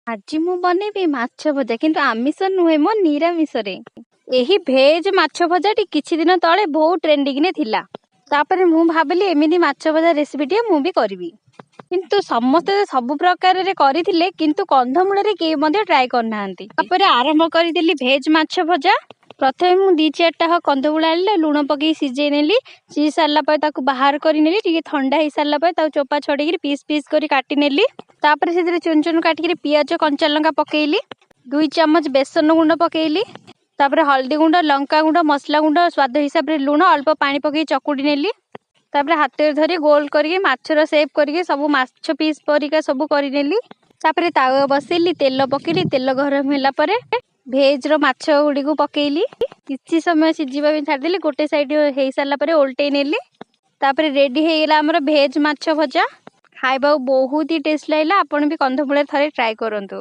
ଆଜି ମୁଁ ବନେଇବି ମାଛ ଭଜା, କିନ୍ତୁ ଆମିଷ ନୁହେଁ ମୋ, ନିରାମିଷରେ। ଏହି ଭେଜ ମାଛ ଭଜାଟି କିଛି ଦିନ ତଳେ ବହୁତ ଟ୍ରେଣ୍ଡିଂରେ ଥିଲା। ତାପରେ ମୁଁ ଭାବିଲି, ଏମିତି ମାଛ ଭଜା ରେସିପିଟିଏ ମୁଁ ବି କରିବି। କିନ୍ତୁ ସମସ୍ତେ ସବୁ ପ୍ରକାରରେ କରିଥିଲେ, କିନ୍ତୁ କନ୍ଧମୂଳରେ କେହି ମଧ୍ୟ ଟ୍ରାଏ କରିନାହାନ୍ତି। ତାପରେ ଆରମ୍ଭ କରିଦେଲି ଭେଜ ମାଛ ଭଜା। ପ୍ରଥମେ ମୁଁ 2 4ଟା କନ୍ଧମୂଳ ଆଣିଲି, ଲୁଣ ପକେଇ ସିଝେଇ ନେଲି। ସିଝି ସାରିଲା ପରେ ତାକୁ ବାହାର କରିନେଲି। ଟିକେ ଥଣ୍ଡା ହେଇସାରିଲା ପରେ ତାକୁ ଚୋପା ଛଡ଼େଇକିରି ପିସ୍ ପିସ୍ କରି କାଟି ନେଲି। ତାପରେ ସେଥିରେ ଚୁନ ଚୁନ କାଟିକିରି ପିଆଜ, କଞ୍ଚା ଲଙ୍କା ପକେଇଲି। 2 ଚାମଚ ବେସନ ଗୁଣ୍ଡ ପକେଇଲି। ତାପରେ ହଳଦୀ ଗୁଣ୍ଡ, ଲଙ୍କା ଗୁଣ୍ଡ, ମସଲା ଗୁଣ୍ଡ, ସ୍ୱାଦ ହିସାବରେ ଲୁଣ, ଅଳ୍ପ ପାଣି ପକେଇ ଚକୁଡ଼ି ନେଲି। ତାପରେ ହାତରେ ଧରି ଗୋଲ କରିକି ମାଛର ସେପ୍ କରିକି ସବୁ ମାଛ ପିସ୍ ପରିକା ସବୁ କରିନେଲି। ତାପରେ ତାୱା ବସେଇଲି, ତେଲ ପକେଇଲି। ତେଲ ଗରମ ହେଲା ପରେ ଭେଜର ମାଛ ଗୁଡ଼ିକୁ ପକେଇଲି। କିଛି ସମୟ ସିଝିବା ପାଇଁ ଛାଡ଼ିଦେଲି। ଗୋଟେ ସାଇଡ୍ ହେଇସାରିଲା ପରେ ଓଲଟେଇ ନେଲି। ତାପରେ ରେଡ଼ି ହେଇଗଲା ଆମର ଭେଜ ମାଛ ଭଜା। ଖାଇବାକୁ ବହୁତ ହି ଟେଷ୍ଟ ଲାଗିଲା। ଆପଣ ବି କନ୍ଧମୂଳରେ ଥରେ ଟ୍ରାଏ କରନ୍ତୁ।